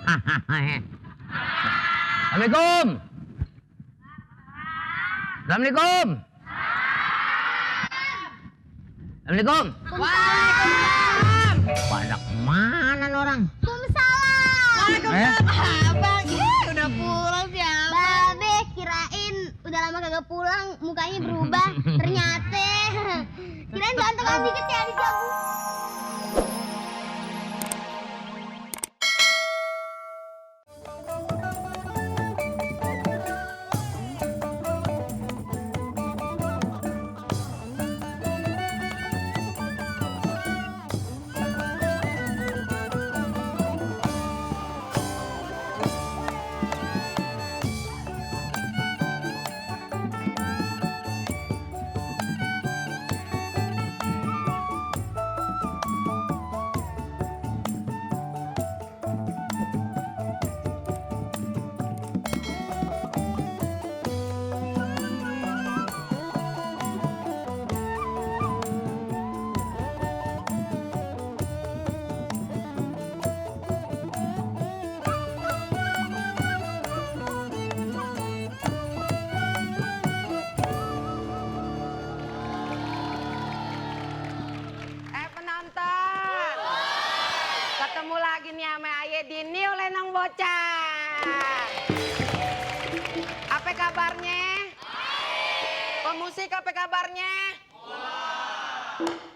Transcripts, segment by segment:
Assalamualaikum. Assalamualaikum. Assalamualaikum. Waalaikumsalam. Pada kemana nih orang? Waalaikumsalam. Waalaikumsalam. Abang, udah pulang sih abang. Babe kirain udah lama kagak pulang, mukanya berubah. Ternyata kirain gantengan dikit ya di jago. Penonton, ketemu lagi nih sama Aye di New Lenong Bocah. Apa kabarnya? Pemusik apa kabarnya?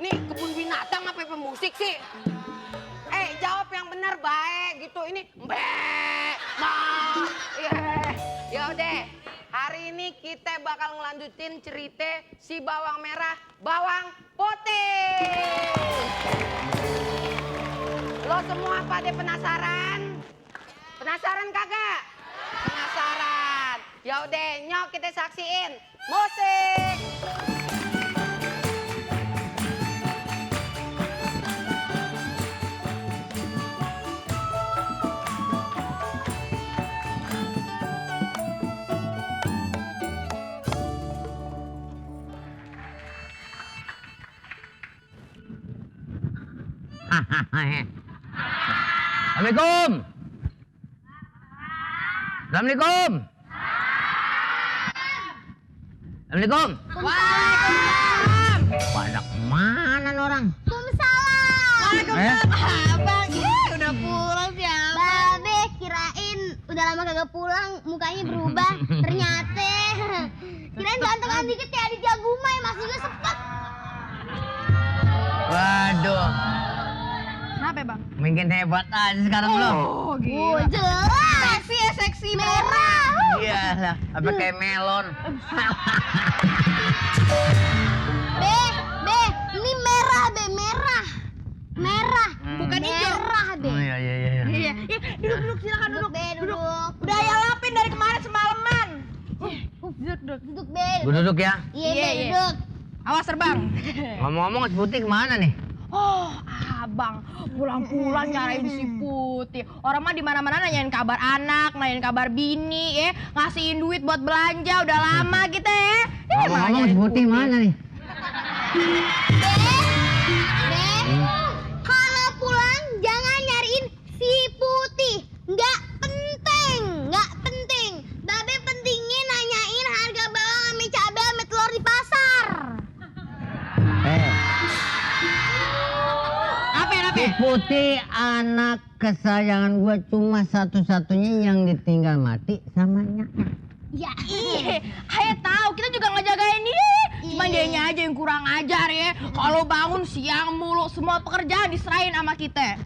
Nih kebun binatang apa pemusik sih? Jawab yang benar baik gitu. Ini ya udah. Hari ini kita bakal ngelanjutin cerita si bawang merah, bawang putih. Lo semua pada penasaran? Penasaran kagak? Penasaran. Ya udah, nyok kita saksiin musik. Assalamualaikum. Assalamualaikum. Assalamualaikum. Waalaikumsalam. Pada kemana nih orang? Waalaikumsalam. Waalaikumsalam. Abang, udah pulang sih abang. Babe kirain udah lama kagak pulang, mukanya berubah. Ternyata kirain gantengan dikit ya di Jagumai, masih juga sepet. Waduh, Kenapa bang? makin hebat aja sekarang lo. Oh gila. Jelas. Seksi ya, seksi Merah. Iya lah, apa kayak melon. Be, ini merah, Be, merah. Merah. Bukan hijau. Merah, Be. Oh, iya. Iya, duduk silakan duduk. Be, duduk. Udah ya lapin dari kemarin semalaman. Duduk. Duduk, Be. Gue duduk ya. Iya, Be, Iya. duduk. Awas terbang. Ngomong-ngomong si Putih kemana nih? Oh, abang, pulang-pulang nyariin si Putih. Orang mah di mana-mana nanyain kabar anak, nanyain kabar bini, ngasihin duit buat belanja. Udah lama kita ya. Ngomong-ngomong si Putih mana nih? Be, kalau pulang jangan nyariin si Putih. Nggak penting. Babe pentingnya nanyain harga bawang sama cabai sama telur di pasar. Si Putih anak kesayangan gue, cuma satu-satunya yang ditinggal mati sama Nyanya. Ya, Ayo tahu, kita juga ngejagain dia. Cuma dianya aja yang kurang ajar ya. Kalau bangun siang mulu, semua pekerjaan diserahin sama kita.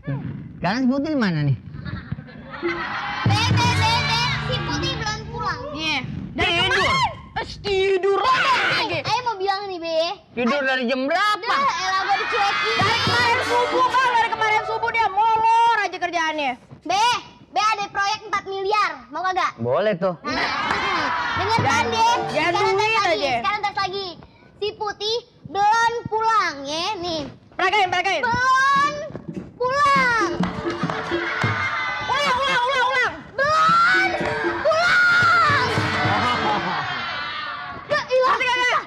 Sekarang si Putih di mana nih? Be, si Putih belum pulang. Iya. Dari kemarin. Tidur lagi. Ayo mau bilang nih, Be. Tidur dari jam berapa? Elah gua dicuekin. Dari kemarin subuh bang, dari kemarin subuh dia molor aja kerjaannya. Be ada proyek 4 miliar. Mau kagak? Boleh tuh. Dengar kan, Be? Ya, duit aja. Sekarang tes lagi. Si Putih belum pulang ya, nih. Peragain. Belum pulang. Ulang. Belum pulang. Ya ilah.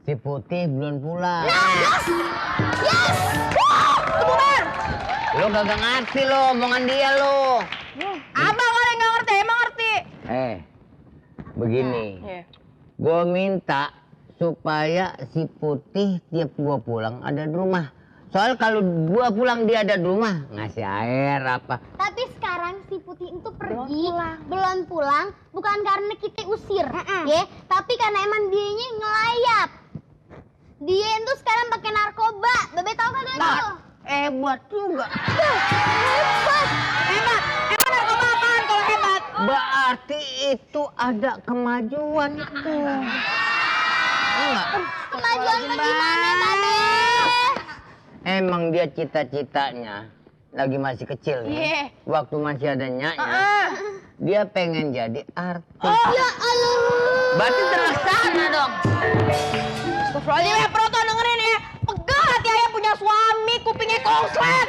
Si Putih belum pulang. Yes. Kebubar. Lo kagak ngerti lo omongan dia lo. Begini. Iya. Gue minta supaya si Putih tiap gua pulang ada di rumah. Soal kalau gua pulang dia ada di rumah, ngasih air apa. Tapi sekarang si Putih itu pergi, belum pulang, bukan karena kita usir, ya, tapi karena emang dianya ngelayap. Dia itu sekarang pakai narkoba. Bebe tahu kagak itu? Hebat juga. Hebat. Hebat. Emang narkoba apaan kalau hebat? Berarti itu ada kemajuan itu. Enggak. Kemajuan bagaimana, Babe? Emang dia cita-citanya lagi masih kecil nih. Iya. Waktu masih ada nyaknya, dia pengen jadi artis. Ya Allah. Berarti terlaksana dong. Astagfirullahaladzim ya, Pro tuh dengerin ya. Pegah hati ayah punya suami, kupingnya konslet.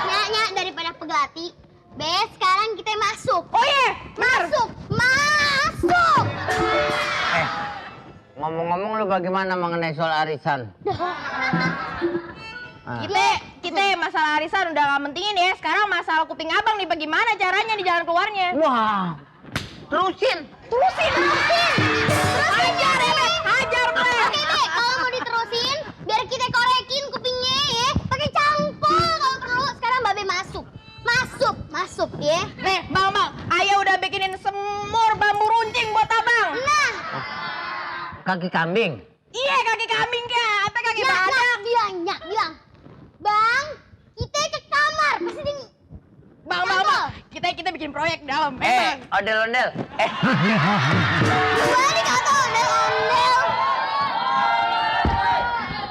Nyak, daripada pegelati, Be, sekarang kita masuk. Oh iya, Masuk. Ngomong-ngomong lu bagaimana mengenai soal arisan? Kita masalah arisan udah gak mentingin ya. Sekarang masalah kuping abang nih, bagaimana caranya di jalan keluarnya? Wah, terusin. Hajar ya, Be. Hajar, Be. Oke, Be, kalau mau diterusin, biar kita korekin kupingnya ya. Pakai cangkul kalau perlu. Sekarang Babe masuk, ya. Nih, bang, ayah udah bikinin semur bambu runcing buat abang. Nah, Kaki kambing. Iya, kaki kambing ya, apa kaki badak? Nyak bilang, Bang, kita ke kamar. Pasti dia Bang, kita bikin proyek dalam. Ondel-ondel. balik atau ondel-ondel.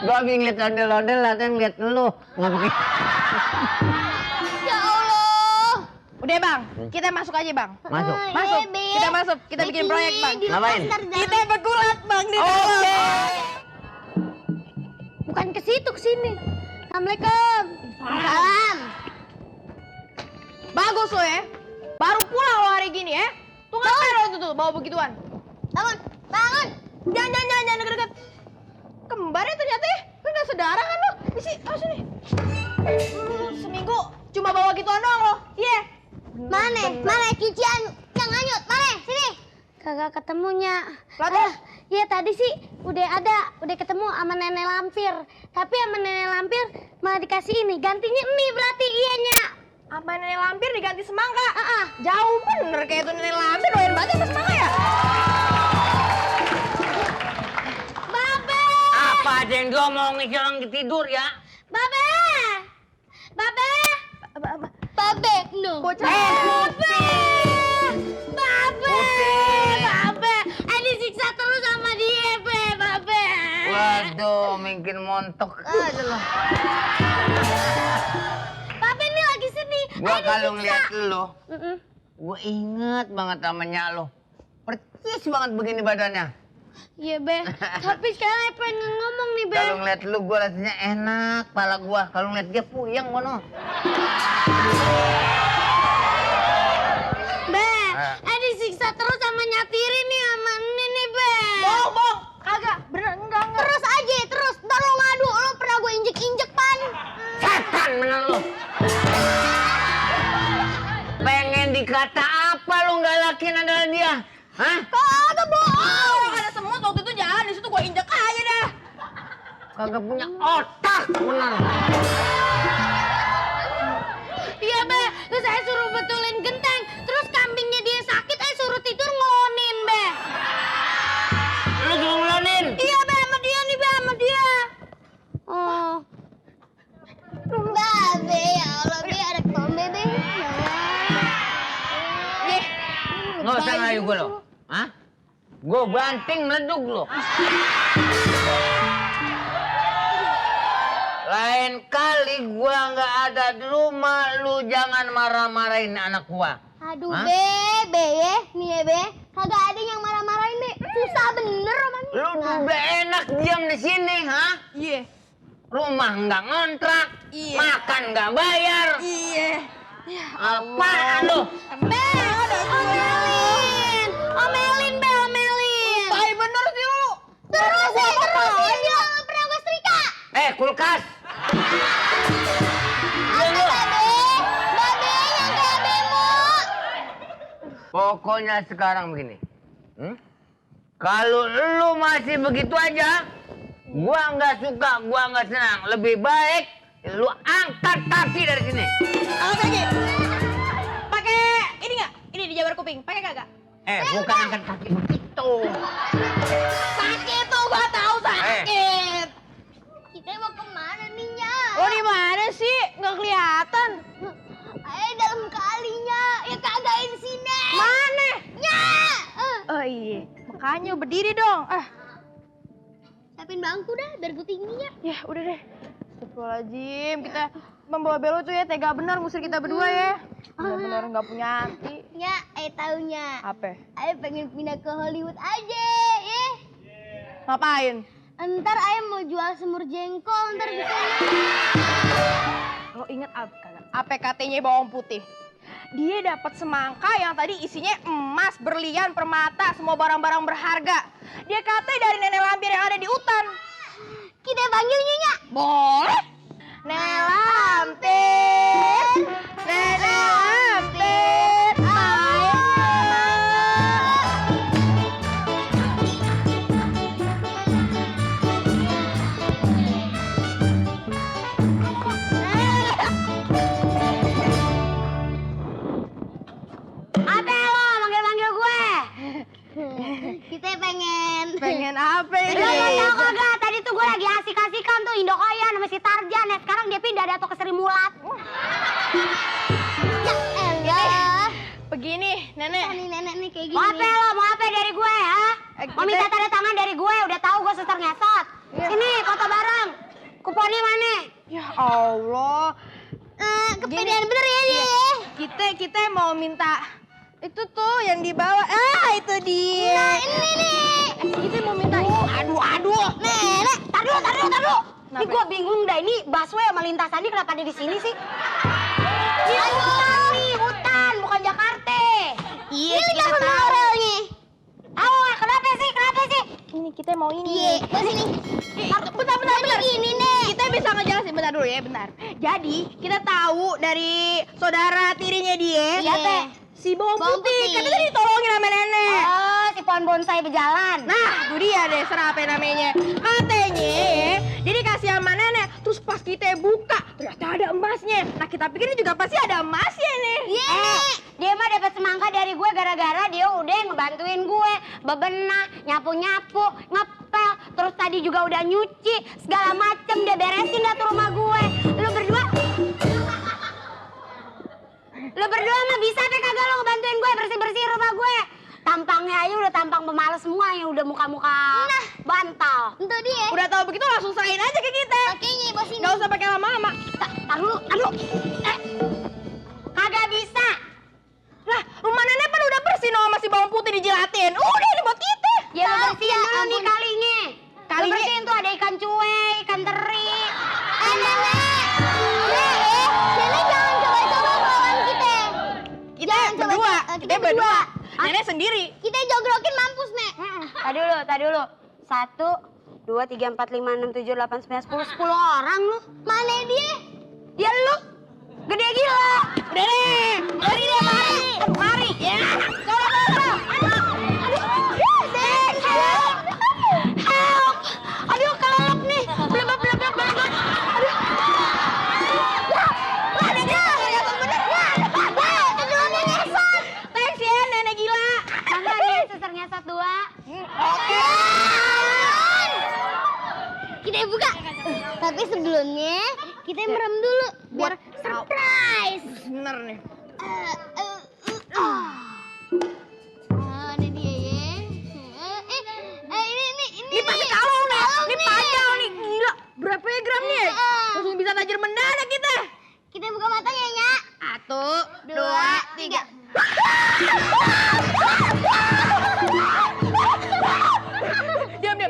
Gua lagi ngeliat ondel-ondel, latihan ngeliat lu. Nggak pakai. Ya Allah. Udah bang, kita masuk aja bang. Masuk. Masuk, Iya, Be. kita masuk, kita bikin proyek bang. Di Ngapain? pasar dalam. Kita bergulat bang di dalam. Bukan ke situ, ke sini. Assalamualaikum. Salam. Bagus lo ya, baru pulang lo hari gini ya. Tuh ngapain lo tuh bawa begituan? Bangun. Jangan deket-deket. Kembarnya ternyata ya, lu udah saudara kan lo? Sini. Seminggu cuma bawa gituan doang lo, iya. Mana cucian yang hanyut? Mana? Sini. Kagak ketemunya. Lah terus? Iya tadi sih udah ketemu sama nenek lampir. Tapi sama nenek lampir malah dikasih ini. Gantinya mie berarti iyanya. Apa nenek lampir diganti semangka? Jauh bener kayak itu nenek lampir doyan banget sama semangka ya? Babe. Apa aja yang diomongin orang tidur ya? Babe. No. Bocah. Babe. Disiksa terus sama dia, Babe. Waduh, mungkin montok aja loh. Babe ini lagi sedih. Gua kalau ngeliat lo, Mm-mm. gua inget banget sama nyak lo. Percis banget begini badannya. Iya, Be. Tapi sekarang saya pengen ngomong nih, Be. Kalau ngeliat lu gua rasanya enak, pala gua. Kalau ngeliat dia puyeng mono. Be, disiksa terus sama nyatiri nih sama ini nih, Be. Bohong, kagak, bener enggak. Terus aja, terus. Ntar lo ngadu, lo pernah gue injek-injek pan. Setan bener lu. Pengen dikata apa lu nggak lakin adalah dia? Hah? Kagak bohong. Ada semut waktu itu jalan di situ gua injek aja dah. Kagak punya otak bener. Iya, Be. Terus saya suruh betulin genteng. Terus kambingnya dia sakit, saya suruh tidur ngelonin, Be. Lu juga ngelonin? Iya, Be, sama dia nih, Be, sama dia. Oh. Babe, ya Allah, Be, ada kombe, Be. Nggak usah ngelayu gua lo. Hah? Gua banting meleduk lo. Lain kali gua nggak ada di rumah, lu jangan marah-marahin anak gua. Aduh, Hah? Be, ya, nih ya, Be. Kagak ada yang marah-marahin, Be. Susah bener omongnya. Lu udah enak diam di sini, hah? Iya. Rumah nggak ngontrak, Iya. makan nggak bayar. Iya. Apaan lu? Be, omelin, Be, omelin. Tai bener sih lu. Terusin, bilang lo pernah gue setrika. Kulkas. Apa, Babe? Babe yang kayak bemo. Pokoknya sekarang begini. Kalau lu masih begitu aja, gua nggak suka, gua nggak senang. Lebih baik lu angkat kaki dari sini. Angkat kaki. Pakai ini nggak? Ini dijabar kuping. Pakai kagak? Bukan angkat kaki begitu. Sakit tuh, gua tahu sakit. Kita mau kemana nih, Nya? Lo di mana sih? Nggak kelihatan. Dalam kalinya. Ya kagak di sini. Mana? Nya. Oh iya, makanya berdiri dong. Siapin bangku dah, biar gue tingginya. Ya udah deh. Astagfirullahaladzim, kita membawa Belo tuh ya tega benar ngusir kita berdua ya. Benar-benar nggak punya hati. Nya, taunya. Apa? Pengen pindah ke Hollywood aja, ya. Ngapain? Ntar mau jual semur jengkol, ntar di sana. Lo inget apa kagak? APKT-nya bawang putih. Dia dapat semangka yang tadi isinya emas, berlian, permata, semua barang-barang berharga. Dia katanya dari nenek lampir yang ada di hutan. Kita panggilnya, Nya. Boleh. Nenek lampir, nenek lampir, ayo. Apa lo manggil-manggil gue? Kita pengen apa ini? Lo mau tau kagak? Tadi tuh gue lagi asik-asikan tuh Indokoyan sama si Tarjan. Ya sekarang dia pindah dato ke Sri Mulat. Ya elah. Begini, nenek. Nih nenek nih kayak gini. Mau apa lo? Mau apa dari gue, ha? Mau minta tanda tangan dari gue? Udah tahu gue suster ngesot. Iya. Sini, foto bareng. Kuponnya mana? Ya Allah. Kepedean bener ya dia. Kita mau minta itu tuh yang dibawa. Itu dia. Nah ini nih. Kita mau minta itu. Aduh. Nenek. Tar dulu. Ini Kenapa? gue bingung dah, ini busway sama lintasan ini kenapa ada di sini sih? Ini hutan, bukan Jakarta. Iya, Ini kita kita tahu. nih. Kenapa sih? Ini kita mau ini. Iya, ke sini. Bentar. Gini nih. Kita bisa ngejelasin bentar dulu ya, bentar. Jadi, kita tahu dari saudara tirinya dia. Siapa? Si bawang Bawang putih. putih. Katanya tadi ditolongin sama nenek. Oh, si pohon bonsai berjalan. Nah, itu dia deh, serapa namanya. Katanya ya, dia dikasih sama nenek, terus pas kita buka, ternyata ada emasnya. Nah, kita pikir ini juga pasti ada emasnya nih. Iya nih. Dia mah dapat semangka dari gue gara-gara dia udah ngebantuin gue bebenah, nyapu-nyapu, ngepel, terus tadi juga udah nyuci, segala macem dia beresin dah tuh rumah gue. Lu berdua mah bisa apa kagak lo ngebantuin gue bersih-bersihin rumah gue? Tampangnya aja udah tampang pemalas semua yang udah muka-muka bantal. Itu dia. Udah tahu begitu langsung serahin aja ke kita. Pakainya bos ini. Gak usah pakai lama-lama. Tar dulu. Kagak bisa. Lah, rumah nenek kan udah bersih no sama si bawang putih dijilatin. Udah ini buat kita. Ya lu bersihin dulu nih kalinya. Lu bersihin tuh ada ikan cuek, ikan teri. Nenek. Nenek jangan coba-coba melawan kita. Kita Jangan coba- berdua. kita Kita berdua. berdua. Nenek sendiri. Kita jogrokin mampus, Nek. Tadi dulu. 1, 2, 3, 4, 5, 6, 7, 8, 9, 10 orang lu. Mana dia? Ya lu. Gede gila. Udah deh. Mari deh, mari. Ya. Help. Aduh, kelelep nih. Blebeb. Thanks ya, nenek gila. Mangga nih, suster ngesot 2. Oke. Kita buka. Tapi sebelumnya kita merem dulu biar surprise. Bener nih. Mana dia ya? Ini Ini pasti kalung nih. Ini panjang nih, gila. Berapa ya gramnya? Langsung bisa tajir mendadak kita. Kita buka matanya ya. 1, 2, 3. Diam.